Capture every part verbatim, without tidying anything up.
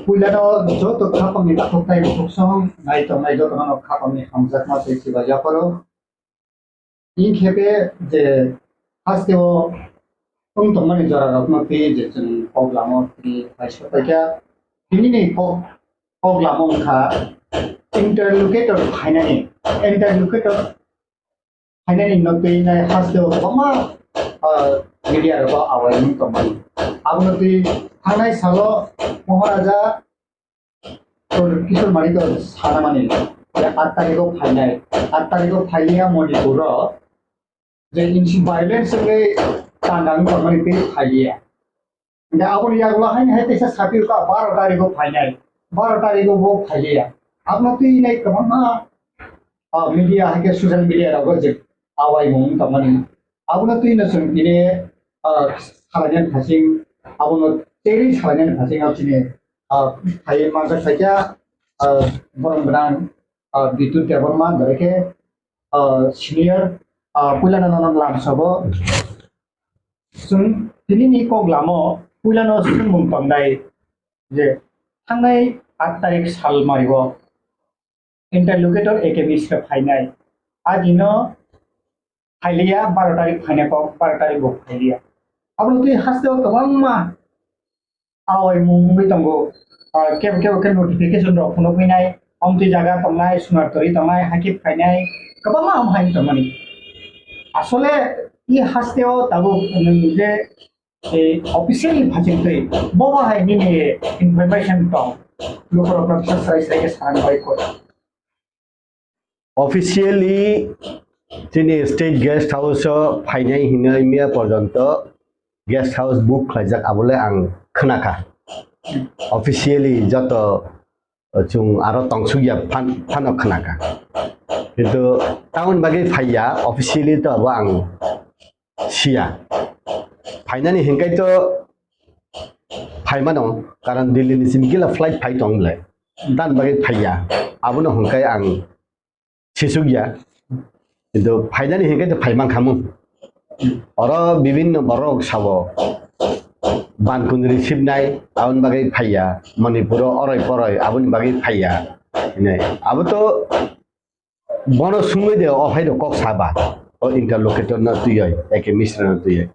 Puilano joto khapangni takhuk tei bukhuk song nai tongnai jotono khapangni hamjakma tei chiba yapharo. Inkhe be je hasteo wng tongmani jorarokno twi je chwng kok lama twi paisa paikha. Tinini kok, kok lama wngkha interlocutor phainani, interlocutor phainani no twi nai hasteo kwbangma, ah, media rogo awai wng tongmani. Abono twi thangnai salo Maharaja Kishore Manik sanamani je aat tarikh o phainai, aat tarikh o phailiya Manipur o je insi violence wngwi tangdang tongmani tei phailiya. Hingke aboni yagulo haini hai teisa sapi ka baro tarikh o phainai, baro tarikh o bo phailiya. Abono twi nai kwbangma, ah, media hai khe social media rogo je awai mung tongmani. Abono twi no chwng tini, ah, salainani phasing, abono teri salainani phasing abo chini, ah, phai manjak phaikha, ah, borom gwnang, ah, Bidyut Debbarma, berekhe, ah, senior, ah, puilano nono lamsogo. Chwng tinini kok lamo puilano swngmung tongnai je thangnai aat tarik sal mario interlocutor A K Mishra phainai. Adino phailiya, baro tarik phainai kok, baro tarik bo phailiya. Abono twi hasteo kwbangma awai mung wngwi tongo. Ah, kebo kebo khe notification rok phunuk wngwi nai, omtwi jaga tongnai, Sunartori tongnai, hakhe phainai, kwbangma ham hai tongmani. Asole i hasteo tabuk nwng je, eh, officially phachingtwi bobo hai nini information tong, lukurokno bwsa srai srai khe sana bai kok. Officially chini state guest house o phainai hinwi miya porjonto guest house book khlaijak, abole ang khnakha. Officially joto, uh, chwng aro tongsukya phan-, phano khnakha. Kintu tamoni bagwi phaiya, officially to abo ang siya. Phainani hinkai to phaimano, karon Delhi ni simi gila flight phai tong le. Tamoni bagwi phaiya. Abono hinkai ang sisukya. Kintu phainani hinkai to phaimankhamu. Oro bibinno borok sabo. Bankun receive nai, aboni bagwi phaiya. Manipuro oroi poroi, aboni bagwi phaiya. Hinai. Abo to bono sungwi de, o hai rok kok saba. O interlocutor no twiwi, A K Mishra no twiwi.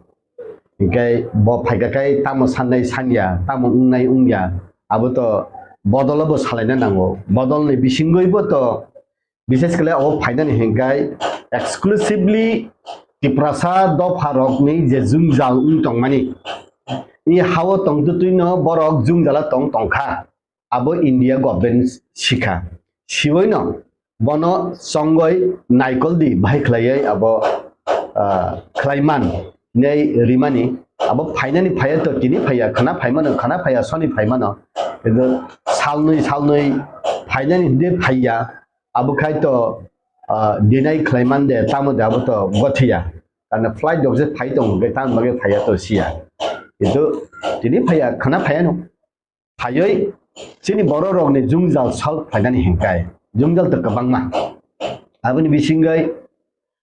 Hinkhe bo phaikha khai tamo sannai sanya, tamo wngnai wngya. Abo to bodolo bo salaina nango. Bodolni bisingwi bo to Bishesh khle o phainani hinkhai exclusively Tiprasa dopha rokni je jwngjal wng tongmani, i hao tongtwtwino borok jwngjala tong tongkha, abo India government sikha. Siwoino bono chongoi naikoldi bahai khlaiwi abo, ah, khlaiman hinwi rimani, abo phainani phaiya to tini phaiya, khwna phaimano, khwna phaiya soni phaimano, kintu salnwi salnwi phainani hwnkhe phaiya. Abo khai to, ah, dinai khlai man de, tamo de abo to gothiya. Karna flight rok je phai tongo, hwnkhe tamoni bagwi phaiya to siya. Kintu tini phaiya, khwna phaiya no. Phaiwi chini borok rokni jwngjal solve khlainani hinkhai. Jwngjal to kwbangma. Aboni bisingwi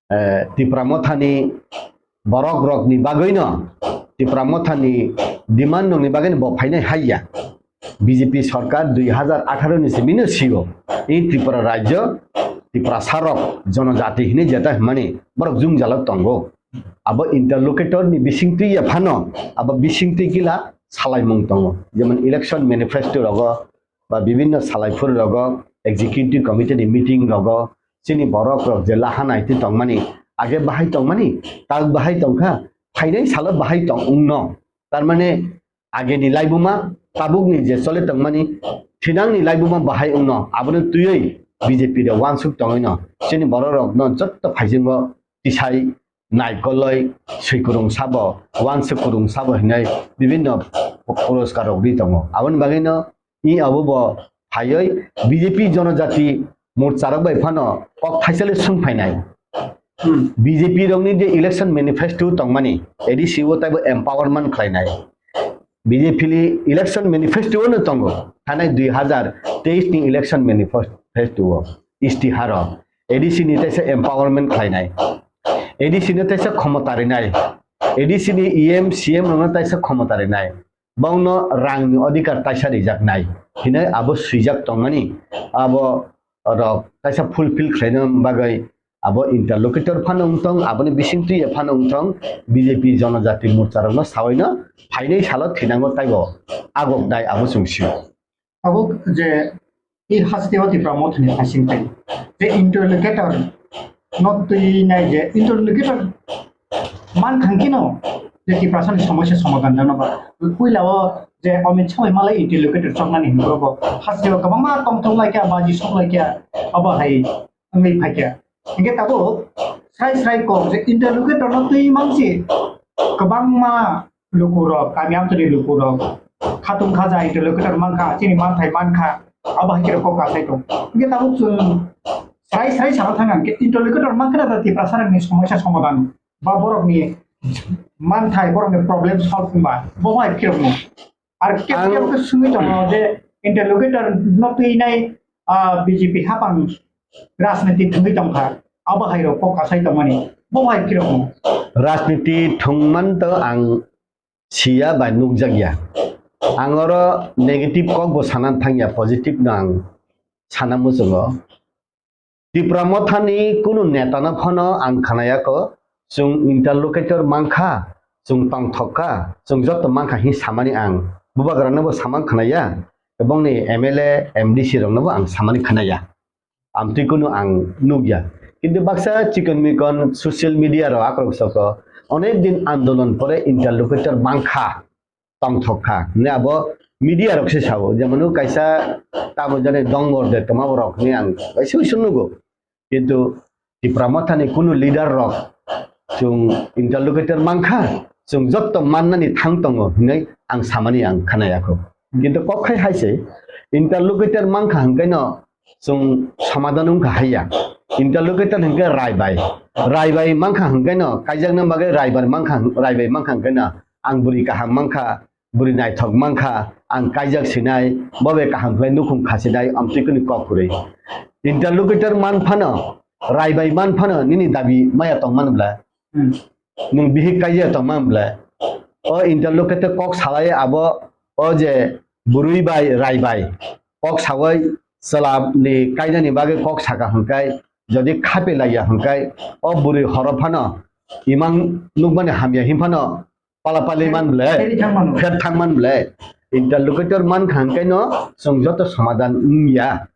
eh, Tipra Mothani borok rokni bagwino, Tipra Mothani demand rokni bagwino bo phainai haiya. B J P sarkar dui hazar atharo ni simino sigo. I Tripura rajyo, Tiprasa rok, jonojati hinwi jeta hwnmani borok jwngjalo tongo. Abo interlocutor ni bisingtwi ya phano, abo bisingtwi kila salaimung tongo. Jemon election manifesto rogo, ba bibinno salaiphuru rogo, executive committee ni meeting rogo, chini borok rok je laha naitwi tongmani, age bahai tongmani, tak bahai tongkha, phainai salo bahai tong wngno. Tar mane ageni laibuma, tabukni je chole tongmani, thinangni laibuma bahai wngno, abono twiwi B J P de wansuk tongwino. Chini borok rokno jotto phaisingo tisai naikoloi swikurung sabo, wansuk kurung sabo hinwi bibinno puroskar rok ri tongo. Aboni bagwino I abo bo phaiwi B J P Jonojati Morcha rok bai phano kok thaisale swng phainai. Hmm. B J P rokni je election manifesto tongmani, A D C o taibo empowerment khlainai. B J P ni election manifesto no tongo, thanai dui hazar teis ni election manifesto o, istiharo A D C ni taisa empowerment khlainai, A D C no taisa khomota rinai, A D C ni E M, C M rokno taisa khomota rinai. bongno rangni odhikar taisa rijaknai hinwi abo swijak tongmani, abo rok kaisa fulfill khlaina bagwi abo interlocutor phano wngthong, aboni bisingtwi phano wngthong, B J P Jonojati Morcha rokno sawaino phainai salo thinango taibo agok dai abo chwng sio. Abo je i haste o Tipra Mothani phasing tei je interlocutor no twi nai je interlocutor man thangkino je Tiprasani somosya somadhan jano ba puila o je Amit Shah bai malai interlocutor choknani hinwi bo haste o kwbangma tongthok laikya baji sok laikya abo hai wngwi phaikha. Hingke tabuk srai srai kok je interlocutor no twi mansi kwbangma lukurok, kami amchani lukurok, khatung khaja interlocutor mankha, chini manthai mankha, abo hai khe kok kasai tong. Hingke tabuk chwng srai srai sama thang ang khe interlocutor mankha na Tiprasa rokni somosya somadhan ba borokni manthai, borokni problem solve wngba bo hai phirokno. Ar kep Ang kep khe sungwi tongo je interlocutor no twi nai, ah, B J P hapang rajniti thwngwi tongkha, abo hai rok kok kasai tongmani, bo hai phirokno. Rajniti thwngman to ang siya bai nukjakya. Ang oro negative kok bo sana thangya, positive no ang sana muchungo. Tipra Mothani kunu netano phano ang khnayakho, chwng interlocutor mankha, chwng tongthok kha, chwng joto mankha hin samani ang bubagrano bo samang khnaya, ebongni M L A, M D C rokno bo ang samani khnaya. Amtwi kunu ang nukya. Kintu baksa chikon mikon social media rok akrok soko onek din andolon pore interlocutor mankha. Tongthok kha hinwi abo media rok se sao, jemon kaisa tamo jani dongor de tongma borok hinwi ang kaisa uisu nugo, kintu Tipra Mothani kunu leader rok chwng interlocutor mankha, chwng jotto mannani thang tongo hinwi ang samani ang khnayakho. Kintu kok khai hai se interlocutor mankha hwnkhe no chwng somadhan wngkha haiya. Interlocutor hwnkhe raibai, raibai mankha hwnkhe no kaijakna bagwi raibai mankha, raibai mankha hwnkhe no ang bwrwi kaham mankha, bwrwi naithok mankha, ang kaijak sinai, bo bai kaham khlai nukhung khasinai, amtwi kwnwi kok kwrwi. Interlocutor man phano, raibai man phano nini dabi maya tongmani bwla? Hmm. Nwng bihik kaijak tongmani bwla? O interlocutor kok salai abo, o je bwrwi bai raibai kok sawi chwla ni kainani bagwi kok saka hwnkhai, jodi khape laiya hwnkhai, o bwrwi horo phano imang nukmani hamya hin phano palapali man bwle, Pheri thang mano. Pher thang man bwle. Interlocutor man kha hwnkhe no chwng joto somadhan wngya.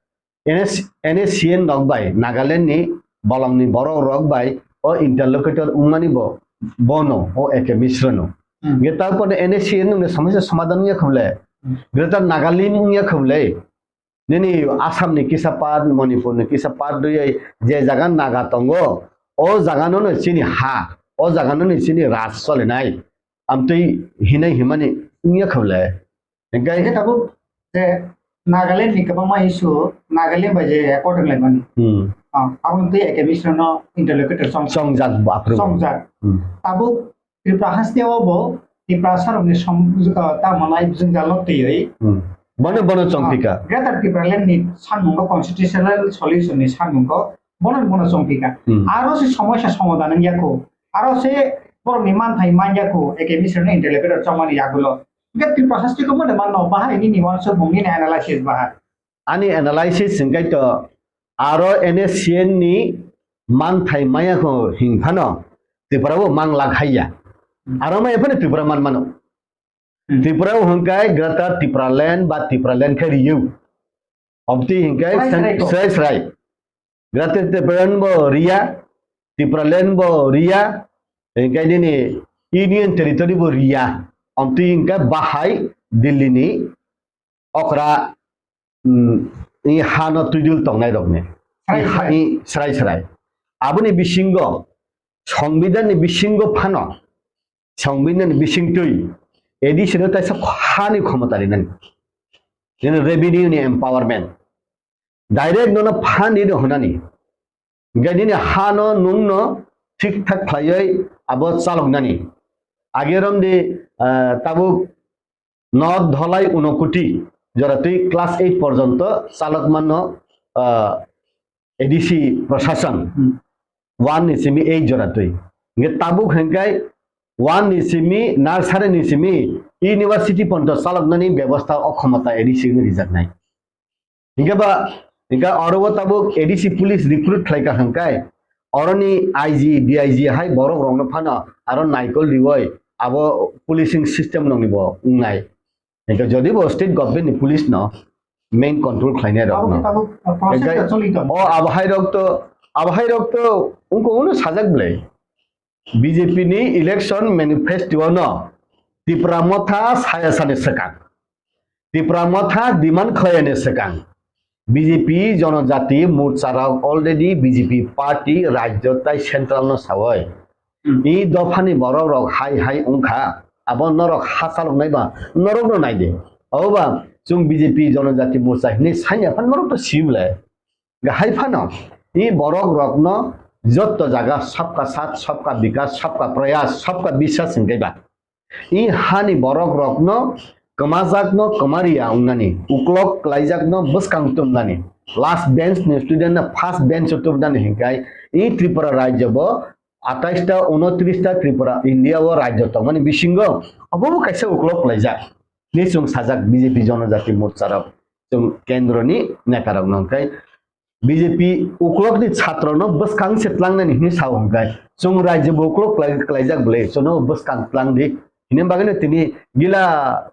N S, N S C N rok bai, Nagaland ni bolong ni borok rok bai o interlocutor wngmani bo, bono, o A K Mishra no. Hmm. Nge tarpore N S C N no somosya somadhan wngya kha bwle. Hmm. Greater Nagalim wngya kha bwle. Nini Assam ni kisa part, Manipur ni kisa part rwui je jaga Naga tongo, o jaga no no chini ha, o jaga no no chini raj solinai. Amtwi hinai himani wngya kha bwle. Hingke Hingke tabuk je Nagaland ni kwbangma issue, Nagaland bai je accord wnglaimani. Hmm. Ah, aboni twi A K Mishra no interlocutor chong-, Chongjak bo aphuru. Chongjak. Hmm. Tabuk Tripura haste o bo Tiprasa rokni som-, ah, tamo nai jwngjal no twiwi. Hmm. Bono, bono chongphika. Ah, Greater Tipraland ni sanmungo constitutional solution ni sanmungo bono, bono chongphika. Hmm. Aro se somosya somadhan wngya kho. Aro se borok ni manthai manya kho, A K Mishra no interlocutor chongmani yagulo. Hingke Tripura haste ko mone manno, bahai nini uansukmung nini analysis bahai. Ani analysis hingkai to aro N S C N ni manthai maya kho hing phano Tripura bo mang lak haiya. Hmm. Aro maya phano Tripura man mano. Hmm. Tripura bo hingkai Greater Tipraland ba Tipraland khe riyu. Obti hingkai Srai sen-, srai ko. Srai srai. Greater Tipraland bo riya, Tipraland bo riya, hingkai nini Union Territory bo riya. Obti hingkai bahai Delhi ni okra, mm, i hano twidul tongnai rokni. Srai I ha-, srai. I srai srai. Aboni bisingo, Songbidan ni bisingo phano, Songbidan ni bisingtwi, A D C no taisa hani khomota rinani. Nini revenue ni empowerment. Direct nono phan rino hwnani. Hingke nini hano nungno thik thak khlaiwi abo chaloknani. Age romdi, ah, tabuk North Dholai Unakoti joratwi class eight porjonto chalok mano, ah, A D C prosason. Hmm. One ni simi eight joratwi. Hingke tabuk hingkai one ni simi, nursery ni simi university ponto chaloknani bebosta o khomota A D C no rijaknai. Hinkhe ba, hinkhe oro o tabuk A D C police recruit khlai ka hwnkhai, oroni I G, D I G hai borok rokno phano aro naikol riwoi abo policing system nokni bo wngnai. Hinkhe jodi bo state government ni police no main control khlainai rok Abo no. Tabuk, uh, process Hinkhe ta choli tongo. O abo hai rok to, abo hai rok to wngko uno sajak belai. B J P ni election manifesto no Tipra Motha saya sani swkang. Tipra Motha demand khlaiyani swkang B J P Jonojati Morcha rok already B J P party rajyo tai central no sawoi. Hmm. I dophani borok rok hai hai wngkha, abo norok ha chaloknai ba norok no naidi. Oba chwng B J P Jonojati Morcha hinwi sanya phan norok to sibole. Hai phano i borok rokno jotto jaga sabka saath, sabka bikas, sabka prayas, sabka biswas hingkhe ba. I hani borok rokno kwmajakno kwmariya wngnani, uklok kwlaijakno bwskang tumnani, last bench ni student no first bench o tumnani hinkhai i Tripura rajyo bo atais ta, unotris ta Tripura India o rajyo tongmani bisingo obo bo kaisa uklok kwlaijak. Ni chwng sajak B J P Jonojati Morcha rok chwng kendro ni neta rok no hinkhai B J P uklok ni chhatro no bwskang se tlangnani hinwi sao hwnkhe, chwng rajyo bo uklok kwlai-, kwlaijak bwle, chwngno bwskang tlang di. Hini bagwi no tini gila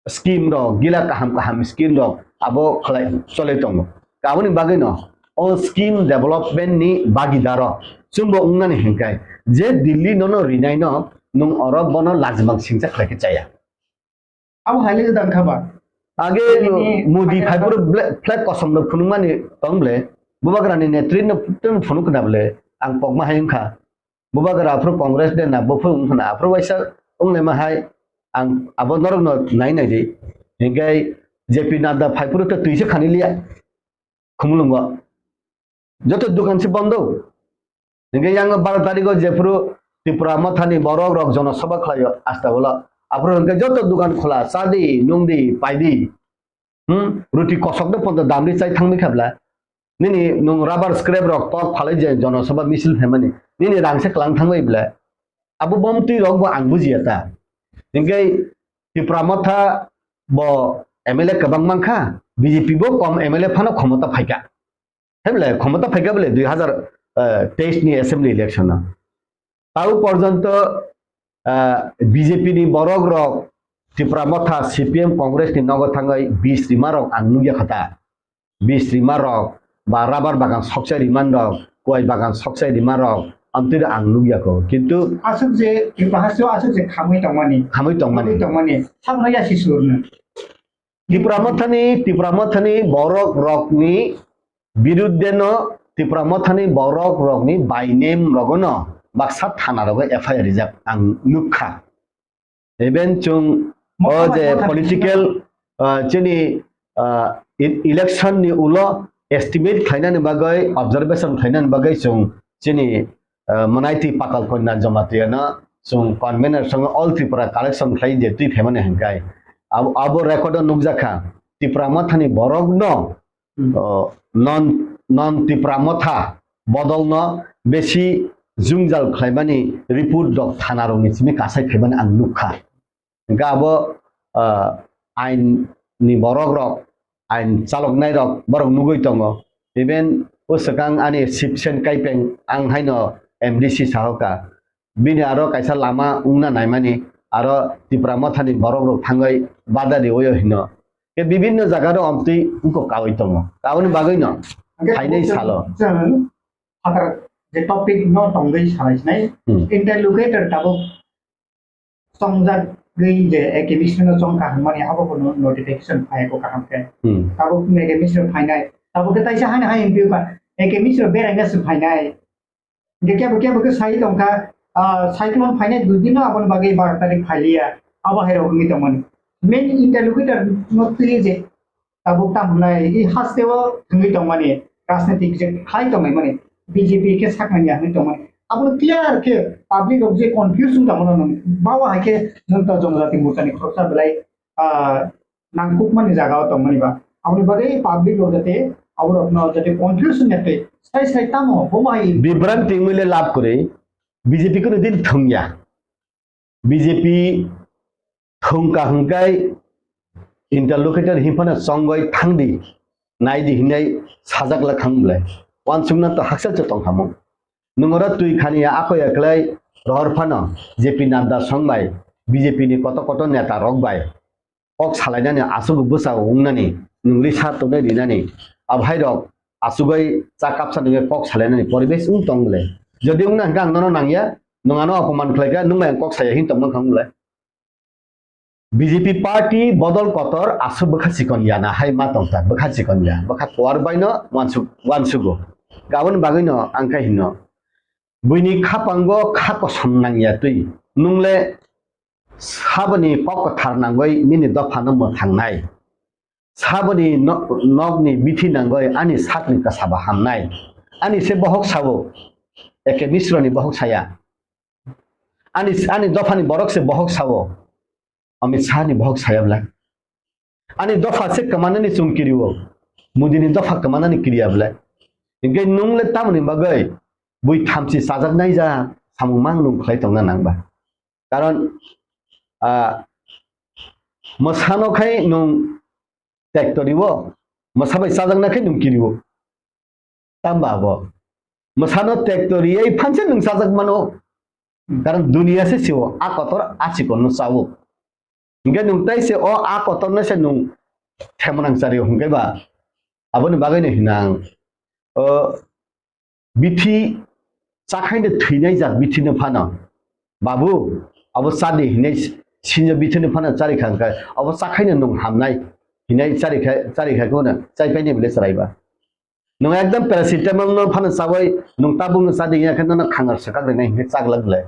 scheme rok, gila kaham kaham scheme rok abo khlai chole tongo. Aboni bagwi no o scheme development ni bagidaro chwngbo wngnani hinkhai, je Delhi nono rinai no nwng oro bono lajimang singcha khlai khe chaya. Abo hai le dang kha ba. Age Ini Modi phaikha phai phuru ble-, flag kosom rok phunukmani tong ble. Bubagrani netri no tun phunuk khna ble. Ang pokma hai wngkha. Bubagra aphuru Congress de na buphuru wngkha na. Aphuru waisa wnglaima hai ang abo norok no nai nai di. Hinkhe J P Nadda phai phuru to twi se khani liya. Khumulwngo. Joto dukan se bondo. Hinkhe yang baro tarikh o jephuru Tipra Mothani borok rok jonosabha khlaio Astabolo. Aphuru hinkhe joto dukan khola, chadi, nungdi, paidi. Hmm? Ruti kosok no ponto damri chai thangmi khabla. Nini nung rubber scrap rok tok phalai je jonosabha misil phaimani. Nini rang se klang thangbai bla. Abo bomtwi rok bo ang bujiya ta. Hinkhe Tipra Motha bo M L A kwbang mankha, B J P bo kom M L A phano khomota phaikha. Hemle khomota phaikha bole dui hazar teis ni assembly election o. Tau porjonto, ah, B J P ni borok rok Tipra Motha, C P M, Congress ni nogo thangwi bis rima rok ang nukya kha ta. Bis rima rok ba rubber bagan sokchai rima rok, kuai bagan sokchai rima rok, amtwi ang nukya kho. Kintu aswk je Tripura hasteo aswk je khamwi tongmani, khamwi tongmani. Khamwi tongmani, sabno yasi surno. Tipra Mothani, Tipra Mothani borok rokni birudde no, Tipra Mothani borok rokni by name rogono baksa thana rogo F I R rijak ang nukha. Even chwng o je political, ah, chini, ah, e-, election ni ulo estimate khlainani bagwi, observation khlainani bagwi chwng chini, ah, Manaiti Patal Kanya Jamatia no chwng convener song All Tripura collection khlai je twi phaimani hinkhai. Abo, abo record o nukjakha. Tipra Mothani borok no Hmm. O, non, non Tipra Motha bodolno besi jwngjal khlaimani report rok thana rokni simi kasai phaimani ang nukha. Hingkhe abo, ah, ain ni borok rok, ain chaloknai rok borok nugwi tongo. Even o swkang ani Sipsen Kaipeng ang haino M D C sahoka. Bini aro kaisa lama wngna naimani, aro Tipra Mothani borok rok thangwi bada riwi hino. Khe bibinno jaga rok omtwi wngkok kawi tongo. Aboni bagwi no Hingkhe phainai tabuk salo. Chwng phatar je topic no tongwi salai sinai. Hmm. Interlocutor tabuk chongjagwi je A K B C no chongkha hwnmani abo bo no-, notification phai ko kaham khe. Hmm. Tabuk A K B C no phainai. Tabuk khe taisa haino hai M P ba A K B C no beraina se phainai. Hingke kebo kebo ke sai tongkha, ah, cyclone phainai dui din no aboni bagwi baro tarik phailiya, abo hai rok wngwi tongmani. Main interlocutor no twiwi je tabuk tamo hwnai, i hasteo thangwi tongmani, rajnitik je khai tongmani, B J P khe saknani ya hwnwi tongmani. Abono clear khe public rok je confuse wng tongmano nung, bawa hai khe Janata Janajati Morcha ni khoroksa belai, ah, nangkukmani jaga o tongmani ba. Aboni bagwi public rok jate aborokno jate confusion ya tei sai sai tamo bo mai. Bibranti wngwi le lab kwrwi, B J P kunu din thwngya. B J P Thung kaham kai interlocutor hinphano chongoi thangdi, naidi hinai sajak la khang bwlai. Wansukna to haksa se tong khamung. Nwng oro twi khani ya ako ya klai rohor phano J P Nadda song bai B J P ni koto koto neta rok bai kok salainani aswk bwsa wngnani nwng ri sa tongnai rinani abhai rok aswk bai cha kapsa nungwi kok salainani poribesh wng tong bwlai. Jodi wngna hwnkhe ang nono nangya, nwng ano apoman khlaikha, nwng bai ang kok saya hin tongma khang bwlai. B J P party bodol kotor aswk bwkha chikon ya na hai ma tongkha, bwkha chikon ya, bwkha kuar bai no wansuk-, wansugo. Aboni bagwi no ang khe hino, buini khapango kha kosom nangya twi. Nwng le saboni kok kwthar nangwi nini dopha no mwthangnai. Saboni no-, nokni bithi nangwi ani sakni kwsaba hamnai. Ani se bohok sao, Eke Misroni bohok saya. Ani, ani dophani borok se bohok sao. Amit Shah ni bohok saya bwlai. Ani dopha se kwmanani chwng kirio. Modi ni dopha kwmanani kiriya bwlai. Hinkhe nwng le tamoni bagwi bui thamchi chajaknai ja samung mang nwng khlai tongna nang ba. Karon, ah, mwsano khai nwng tektori o, mwsa bai chajakna khai nwng kirio. Tamba abo. Mwsano tektori ei phanse nwng chajak mano. Karon duniya se sio, a kotor a chikon no sao. Hinkhe nwng tai se o a kotor no se nwng themonang chario hinkhe ba. Aboni bagwi no hinang. O bithi chakhaino thwinai jak bithi no phano. Babu, abo chadi hinai sinjo bithi no phano chari kha hinkhe, abo chakhaino nwng hamnai hinai chari kha, chari kha kono chai paini bile chwrai ba. Nwng ekdom paracetamol no phano chawi nwng tabuk no chadi ya khe nono khangar swkak rinai hinkhe chaglak le.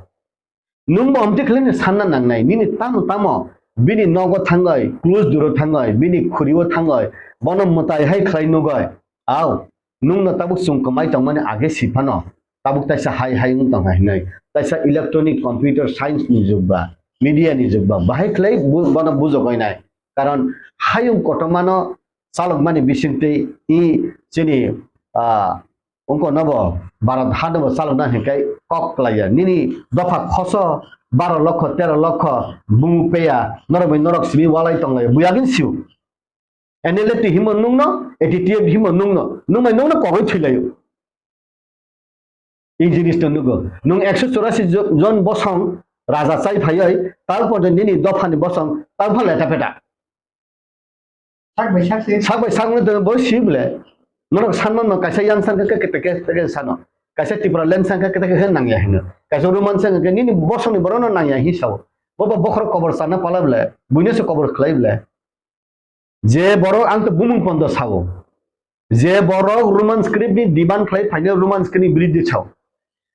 Nwng bo omtwi khlai no sanna nangnai, nini tamo tamo bini nogo thangoi, close duro thangoi, bini khuri o thangoi, bono mwtai hai khlai nugoi. Au, nwng no tabuk chwng kwmai tongmani age si phano, tabuk taisa hai hai wng tongkha hinoi. Taisa electronic computer science ni jug ba, media ni jug ba, bahai khlai bu-, bono bujogoi nai. Karon hayung kotorma no chalokmani bisingtwi i chini, ah, ungko nobo Bharat hano bo chalokna hinkai kok klaiya. Nini dopha khoso baro lokho, tero lokho bumu peya, norok bai norok simi walai tonglaiya. Buyagin siu. N L F T himo nungno, A T T F himo nungno, nungbai nungno kogoi thwilaio. I jinis no nugo. Nwng ekso chorasi jo-, jon bosong raja chai phaioi, tal porte nini dophani bosong tal pha leta peta. Sak bai sak se. Sak bai sak no bo si bole. Norok sanma no kaisa yang sang khe kete kete sano. Kaisa Tipraland sang khe kete kete nangya hino. Kaisa Roman sang khe nini bosongni borok no nangya hi sao. Bo bo bokhorok kobor sana pala bole. Buino se kobor khlai bole. Je borok ang to bumung pondo sao. Je borok Roman script ni demand khlai phaino Roman script ni biridhi sao.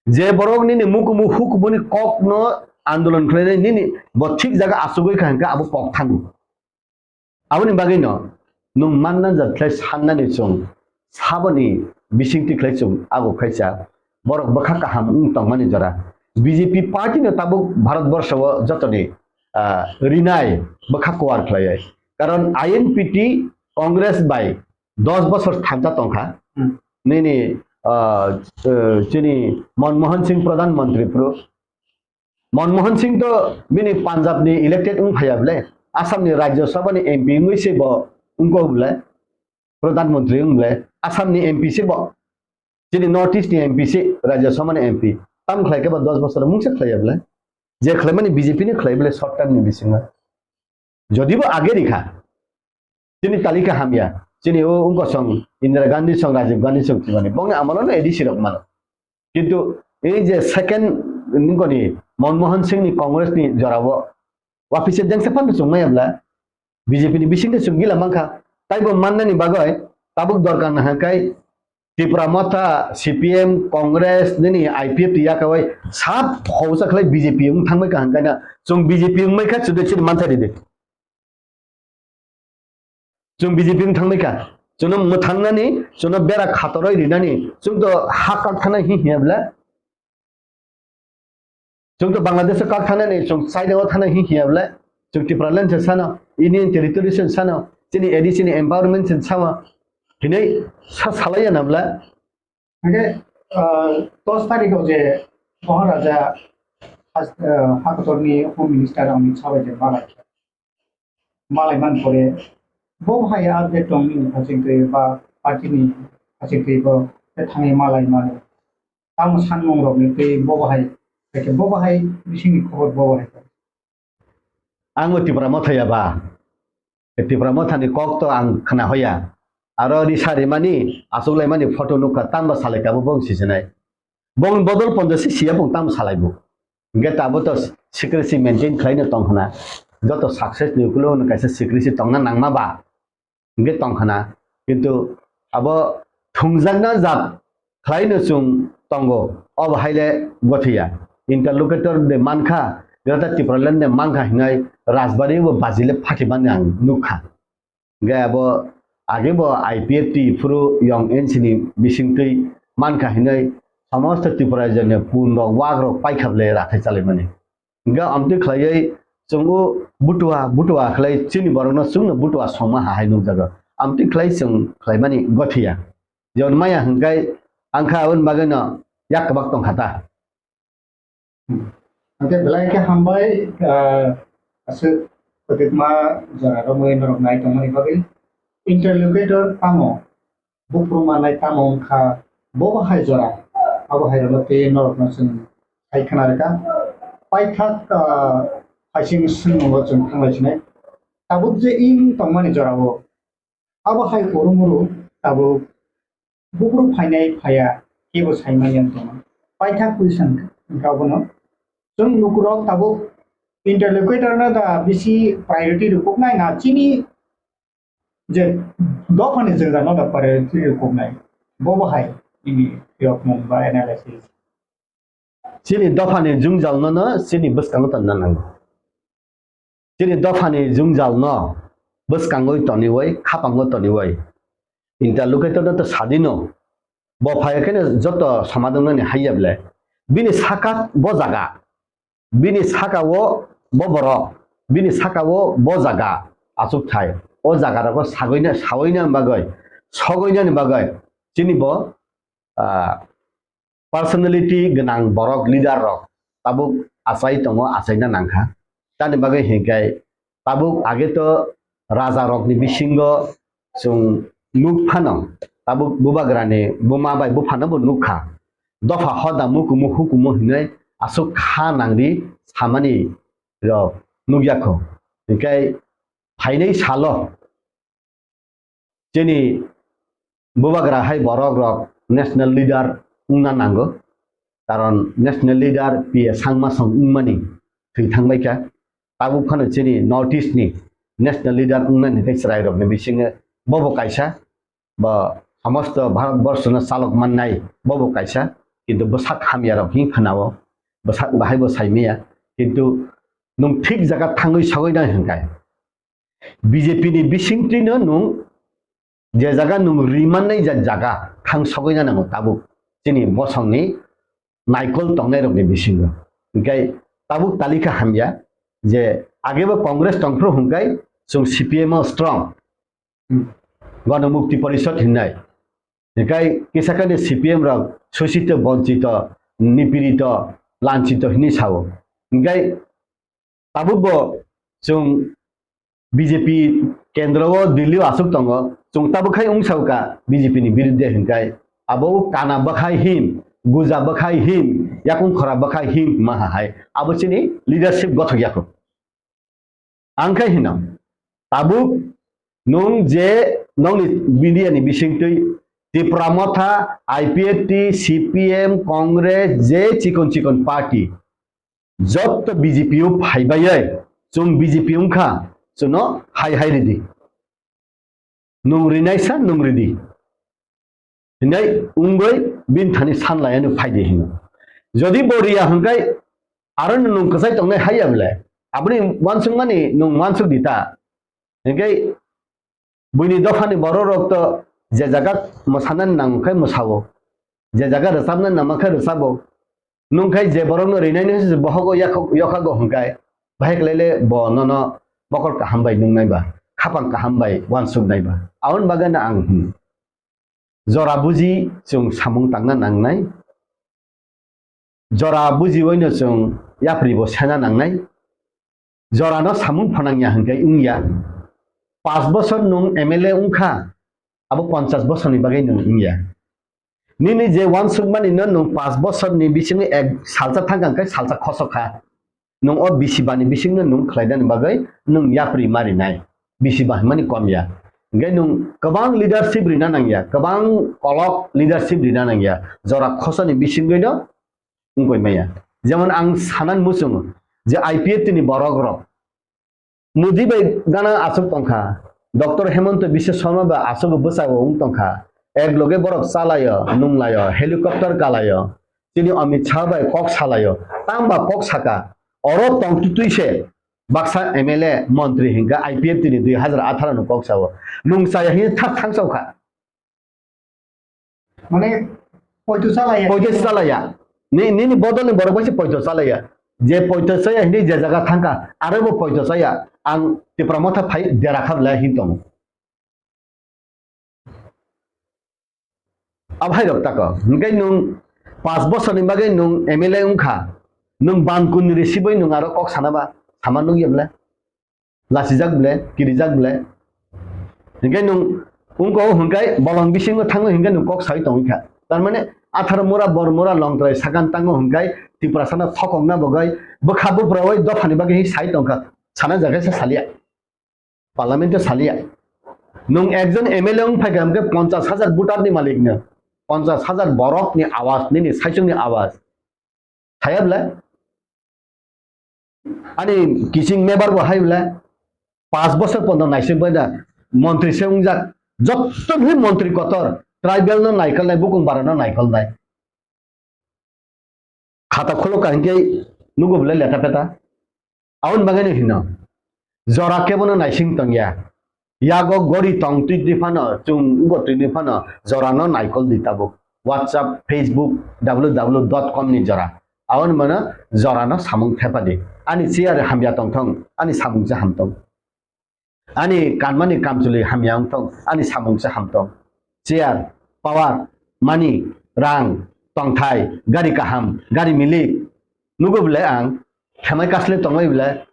Je borok nini mukumu hukumu ni kok no andolon khlainai nini bo thik jaga achugwi kha hwnkhe abo kok thango. Aboni bagwi no nwng manna jat khlai sannani chwng saboni bisingtwi khlai chwng ago khaisa borok bwkha kaham wng tongmani jora. B J P party no tabuk Bharat borsho o jotoni, ah, rinai bwkha kuar khlaiwi. Karon I N P T Congress bai dos bosor thansa tongkha. Hmm. Nini, ah, eh, chini Manmohan Singh Pradhan Mantri phuru. Manmohan Singh to bini Punjab ni elected wng phaiya bole. Assam ni Rajya Sabha ni M P wngwi se bo wngkok bole. Pradhan Mantri wng bole. Assam ni M P se bo. Chini North East ni M P se, Rajya Sabha ni M P. Tam khlai khe ba dos bosor mungsa khlaiya bole. Je khlaimani B J P ni khlai bole short term ni bisingo. Jodi bo age rikha, chini talika hamya, chini o wngkosong Indira Gandhi song, Rajiv Gandhi song thwimani, bongni amolo no A D C rok mano. Kintu ei je second nungkoni Manmohan Singh ni Congress ni jorao wapise dengsa phano chwng maya bla, B J P ni bisingtwi chwng gila mankha. Taibo mannani bagwi tabuk dorkar nahakhe Tipra Motha, C P M, Congress, nini I P F T yakawai sab hausa khlai B J P wng thangbai kaham kaina. Chwng B J P wngmai kha chwdwi chwdwi mantha ridi. Chwng B J P wng thangbai kha. Chwngno mwthangnani, chwngno bera khatoroi rinani, chwng to ha kak thana hi hiya bla. Chwng to Bangladesh o kak thanani, chwng China o thana hi hiya bla. Chwng Tipraland se sano, Union Territory se sano, chini A D C ni empowerment se sama. Hinai sa salaiya na bla. Hingke, ah, dos tarikh o je Maharaja has-, ah, hakotorni Home Minister Amit Shah bai je malai kha. malai man pore, bo hai update tong nini haching twi ba party ni haching twi bo thangwi malai mano. Tamo sanmung rok ni twi bo hai, bo hai bising ni khobor bo hai. Ang bo Tipra Motha ya ba? Tipra Motha ni kok to ang khna hoya. Aro risa rimani, asuk laimani photo nukha, tamo salai kabo bong sisinai. Bong bodol ponjo si siya bong tamo salai bo. Hingke tabo to secrecy maintain khlai no tong khna. Joto success ni ukulo no kaisa secrecy tongna nangma ba. Hingke tong khna. Kintu abo thungjakna jat khlai no chwng tongo. Obo haile gothiya. Interlocutor de mankha, Greater Tipraland de mankha hinai Rajbari bo bajile phatimani ang nukha. Hingke abo age bo I P F T phuru yong N C ni bisingtwi mankha hinai somosto Tripura jene pun rok wak rok paikha le rathai chalaimani. Hingke amtwi khlaiwi chwng o butua butua khlai chini borokno chwngno butua songma ha hai nukjago. Amtwi khlai chwng khlaimani gothiya. Jon maya hingkai angkha aboni bagwino yak kwbak tongkha ta. Hingke belai khe hambai, ah, aswk kwtwkma jora romwi norok nai tongmani bagwi. Interlocutor tamo? Buphuru manai tamo wngkha, bo bo hai jora, abo hai rwno tei norokno chwng hai khna rwkha. Paithak, ah, phaising swngmungo chwng thanglai sinai. Tabuk je ing tongmani jorao, abo hai urumuru tabuk buphuru phainai phaiya, kebo saimanya wng tongma. Paithak question wngkha abono. Chwng lukurok tabuk interlocutor no da bisi priority rwkuknai na chini je dophani jwngjal no da priority rwkuknai, bo bo hai nini phiyokmung ba analysis? Chini dophani jwngjal no no chini bwskango tonna nango. Chini dophani jwngjal no bwskango toniwi, khapango toniwi, interlocutor no to sadino, bo phai khe joto somadon nani haiya ble, bini saka bo jaga, bini saka o bo borok, bini saka o bo jaga achuk thai. O jaga rogo sagoina, saoina bagwi, sogoina ni bagwi chini bo, ah, personality gwnang borok, leader rok tabuk achai tongo, achaina nangkha. Tani bagwi hinkai tabuk age to raja rokni bisingo chwng nuk phano, tabuk bubagrani buma bai buphano bo nukha. Dopha hoda mukumu hukumu hinwi aswk kha nangdi samani rok nukya kho. Hinkhe phainai salo chini bubagra hai borok rok national leader wngna nango, karon national leader P A Sangma song wngmani thwi thangbaikha. Tabuk phano chini North East ni national leader wngnani tei chwrai rokni bisingo bobo kaisa, bo somosto Bharat borshono chalok mannai bobo kaisa, kintu bwsak hamya rok hin khanao, bwsak bahai bo saimaya, kintu nwng thik jaga thangwi sogwi nai hwnkhai. B J P ni bisingtwino nwng je jaga nwng rimannai ja-, jaga thang sogwina nango tabuk chini bosongni naikol tongnairokni bisingo. Hinkhe tabuk talikha hamya je agebo Congress tongphru hwnkhai chwng C P M o strong. Ganamukti Porishad hinnai. Hinkhe kisa kani C P M rok sosito, bonchito, nipirito, lanchito hinwi sao. Hinkhe tabukbo chwng B J P kendro o, Delhi o aswk tongo, chwng tabuk khai wng sao ka B J P ni birudde hinkhai, abo kana bwkhai hin, guja bwkhai hin, yakung khora bwkhai hin ma ha hai, abo chini leadership gothok yakho. Ang khai hino, tabuk nwng je nongni media ni bisingtwi Tipra Motha, I P F T, C P M, Congress, je chikon chikon party, jotto B J P o phaibai, chwng B J P wngkha, chwngno hai hai ridi. Nwng rinaisa nwng ridi. Hinai wngwi bini thani sanlaiano phaidi hino. Jodi bo riya hwnkhai aro nwng kwchai tongnai haiya bwle, aboni uansukmani nwng uansuk di ta. Hinkhe buini dophani borok rok to je jaga mwsanani nang khe mwsao, je jaga rwchapnani nang khe rwchabo. Nwng khai je borokno rinaino se bohogo yakho-, yokhago hwnkhai, bahai khlaile bo nono mokol kaham bai nungnai ba, khapang kaham bai uansuknai ba. Aboni bagwino ang hwn, jora buji chwng samung tangna nangnai, jora bujiwino chwng yapri bo sena nangnai, jorano samung phanangya hwnkhe wngya. Pas bosor nwng M L A wngkha, abo ponchas bosorni bagwi nwng wngya. Nini je uansukmani no nwng pas bosorni bisingo ek salsa thangkha hwnkhe salsa khosokha. Nwng o bisi bani bisingno nwng khlaidani bagwi nwng yapri marinai. Bisi ba hwnmani kom ya. Hwnkhe nwng kwbang leadership rina nangya, kwbang kolok leadership rina nangya. Jora khosoni bisingwi no wngkoi maya. Jemon ang sanan muchungo je I P F T ni borok rok Modi bai gana aswk tongkha, Doctor Hemanta Biswa Sarma bai aswk bwsao wng tongkha, ek loge borok chalaio, nunglaio, helicopter kalaio, chini Amit Shah bai kok salaio, tangba kok saka, oro tongtwtwi se baksa M L A, montri hinkha I P F T ni dui hazar atharo ni kok sao, nung chaya hini thak thang saokha. Mane, poito chalaya. Poito chalaya. Ni, nini bodol ni borok bai se poito chalaya. Je poito chaya hini je jaga thangkha, aro bo poito chaya. Ang Tipra Motha phai dera kha bwlai hin tongo. Abo hai rok tako. Hingke nwng pas bosor ni bagwi nwng M L A wngkha. Nwng ban kun ni risibwi nwng aro kok sana ba, sama nukya bwlai. Lachijak ble, kirijak ble. Hinkhe nwng wngko hwnkhe bolong bisingo thangwi hinkhe nwng kok sawi tongwi kha. Tar mane atharo mura, bor mura, longtrai sakan tango hwnkhe Tiprasano thokokna bagwi bwkha buphrawi dophani bagwi hi sai tongkha. Sana jaga se salia. Parliament o salia. Nwng ekjon M L A wng phaikha hwnkhe ponchas hajar voter ni malik no. Ponchas hajar borok ni awaz, nini saichung ni awaz. Saya bwle? Ani kiching member bo hai bwle? Pas bosor pondo naising bai da montri se wngjak. Jotto bhi montri kotor, tribal no naikolnai, bukung bara no naikolnai. Khata khulok ka hinkhe nugo bwle leta peta. Aboni bagwi no hino, jora kebono naising tongya. Yago gori tong twi twi phano, chwng go twi twi phano, jorano naikol di tabuk. WhatsApp, Facebook, W W W dot com ni jora. Aboni mano jorano samung thepa di. Ani chair hamya tongthong, ani samung se hamtong. Ani kanmani kamchwlwi hamya wngthong, ani samung se hamtong. Chair, power, money, rang, tongthai, gari kaham, gari milik. Nugo bwle ang, khemai kasle tongbai bwle,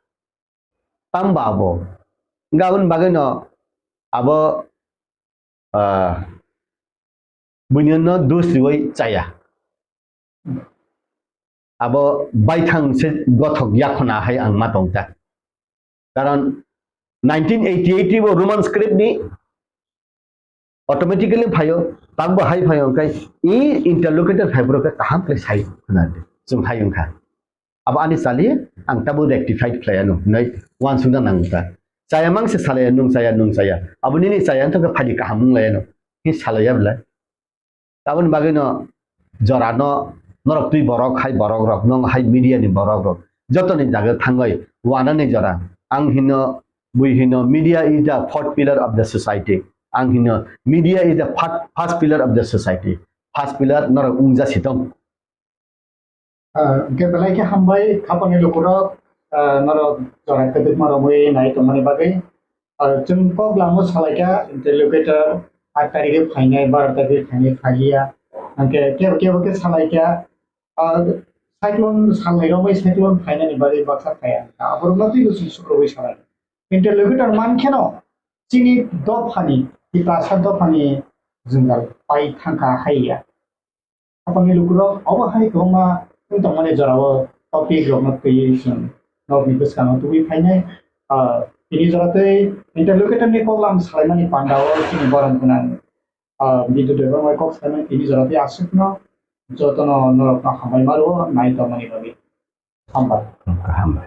tang ba abo. Hingke aboni bagwi no abo, ah, buino no dus riwi chaya. Abo baithang se gothok yakhona hai ang ma tong ta. Karon nineteen eighty eight bo Roman script ni automatically phaio, takbo hai phaio, hingke i interlocutor phaibrok khe kaham khe sai khna di. Chwng hai wngkha. Abo ani chali, ang tabuk rectified khlai anw hinwi uansukna nango ta. Chaya mang se salaya, nwng chaya, nwng chaya. Abo nini chaya wngtong khe phaidi kaham wng lai anw. Hi salaya bwlai. Aboni bagwi no jora no norok twi borok hai borok rok, nwng hai media ni borok rok. Joto ni jaga thangwi wana ni jora. Ang hino, bui hino, media is the fourth pillar of the society. Ang hino, media is the fir-, first pillar of the society. First pillar norok wngja sitong. Ah, hingke belai khe hambai, khapangni lukurok, ah, norok jora kwdwkma romwi nai tongmani bagwi. Ah, chwng kok lamo salaikha, interlocutor, aat tarikhe phainai, baro tarikhe phainai, phaiya. Hingke kebo kebo khe salaikha, ah, cyclone salnai romwi cyclone phainani bagwi baksa phaiya. Aborokno twibo chwng sukrubwi salai. Interlocutor mankheno chini dophani, Tiprasa dophani jwngjal pai thangkha haiya. Khapangni lukurok obo hai kwbangma wng tongmani jorao topic rokno twiwi chwng nokni bwskango tubui phainai. Ah, tini jora tei interlocutor ni koklam salaimani pandao chini borom gwnang, ah, Bidyu Debbarma kok salaimani tini jora tei aswkno jotono norokno hambai ma rwo nai tongmani bagwi. Hambai. Hambai.